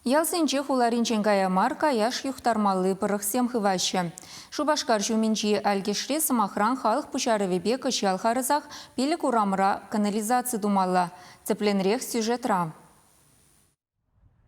Ялсенче хуларинчен кая мар каяш юхтармалли пӑрӑхсем хываҫҫӗ. Шупашкар ҫумӗнчи Алькешре, сӑмахран, халӑх пуҫарӑвӗпе кӑҫал харӑсах 5 урамра канализаци тумалла. Тӗплӗнрех сюжетра.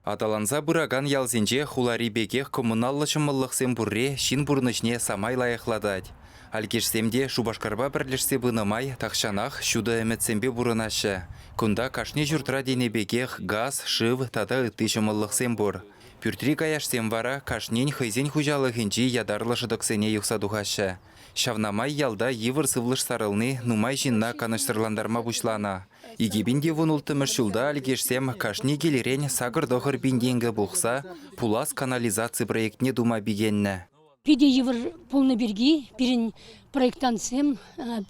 Аталанса пыракан ялсенче хулари пекех коммуналлӑ ҫӑмӑллӑхсем пурри ҫын пурнӑҫне самай лайӑхлатать. Алькешсем те Шупашкарпа пӗрлешсе пынӑ май тахҫанах ҫутӑ ӗмӗтсемпе пурӑнаҫҫӗ. Кунта кашни ҫуртра тенӗ пекех газ, шыв тата ытти ҫӑмӑллӑхсем пур. Пӳртри каяшсем вара кашнин хӑйсен хуҫалӑхӗнчи ятарлӑ шӑтӑксене юхса тухаҫҫӗ. Ҫавна май ялта йывӑр сывлӑш сарӑлни нумай ҫынна канӑҫсӑрлантарма пуҫланӑ. 2016 ҫулта алькешсем кашни килӗрен 8-9 пин тенкӗ пухса пулас канализаци проектне тума пикеннӗ. Питӗ йывӑр пулнӑ пирки пирӗн проектантсем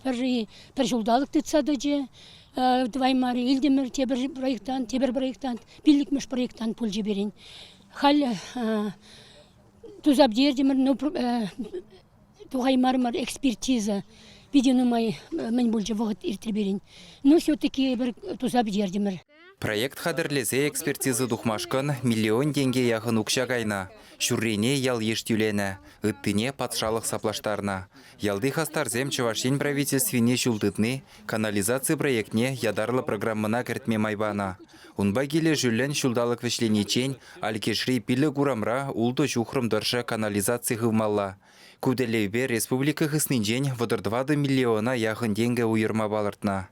пӗр ҫулталӑк тытса тӑчӗ. Тӑваймарӗ илтӗмӗр тепӗр проектант, тепӗр проектант, пиллӗкмӗш проектант пулчӗ пирӗн. Халь туса пӗтертӗмӗр, но тухаймарӑмӑр экспертиза. Питӗ нумай мӗн пулчӗ вӑхӑт иртрӗ пирӗн. Ну, все-таки эпир туса пӗтертӗмӗр. Проект хатӗрлесе экспертиза тухмашкӑн миллион тенке яхӑн укҫа кайнӑ. Ҫуррине ял-йыш тӳленӗ, ыттине патшалӑх саплаштарнӑ. Ялти хастарсем Чӑваш Ен Правительствине ҫул тытни канализаци проектне ятарлӑ программӑна кӗртме май панӑ. Унпа килӗшӳллӗн ҫулталӑк вӗҫлениччен Алькешри 5 урамра ултӑ ҫухрӑм тӑршшӗ канализаци хывмалла. Ку тӗллевпе республика хыснинчен 34 миллиона яхӑн тенкӗ уйӑрма палӑртнӑ.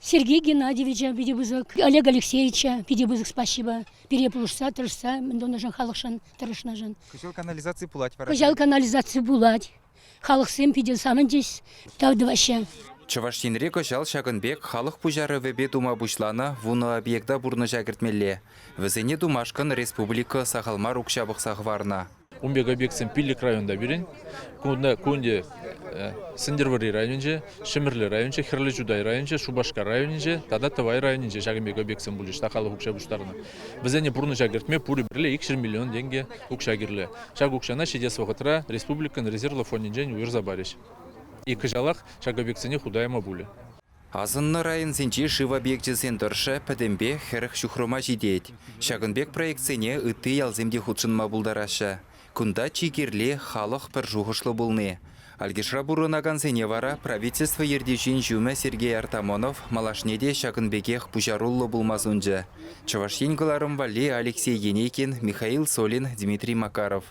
Сергей Геннадьевича питӗ пысӑк, Олег Алексеевича питӗ пысӑк спасибо. Пире пулӑшса, тӑрӑшса, мӗн тунӑшӑн, халӑхшӑн тӑрӑшнӑшӑн. Кӑҫал канализаци пулать вара? Кӑҫал канализаци пулать. Халӑхсем питӗ савӑнчӗҫ, тав тӑваҫҫӗ. Чӑваш Енре кӑҫал ҫакӑн пек халӑх пуҫарӑвӗпе тума пуҫланӑ 10 объекта пурнӑҫа кӗртмелле. Вӗсене тумашкӑн республика сахал мар укҫа пӑхса хӑварнӑ. Ун пек объектсем 5 районта пирӗн. Кунта ку ӗнтӗ Сӗнтӗрвӑрри районӗнче, Ҫӗмӗрле районӗнче, Хӗрлӗ Чутай районӗнче, Шупашкар районӗнче тата Тӑвай районӗнче ҫакӑн пек объектсем пулӗҫ та халӑх укҫа пуҫтарнӑ. Вӗсене пурнӑҫа кӗртме пурӗ пӗрле 200 миллион тенкӗ укҫа кирлӗ. Ҫак укҫана ҫитес вӑхӑтра республикӑн резервлӑ фондӗнчен уйӑрса парӗҫ. И кӑҫалах ҫак объектсене хута яма пулӗ. Асӑннӑ районсенчи шыв объекчӗсен тӑршшӗ пӗтӗмпе 40 ҫухрӑма ҫитет. Ҫакӑн пек проектсене ытти ялсем те хутшӑнма пултараҫҫӗ. Кунта чи кирли – халӑх пӗр шухӑшлӑ пулни. Алькешра пурӑнакансене вара правительство ертӳҫин ҫумӗ Сергей Артамонов малашне те ҫакӑн пекех пуҫаруллӑ пулма сунчӗ. Чӑваш Ен кӑларӑм валли Алексей Енейкин, Михаил Солин, Дмитрий Макаров.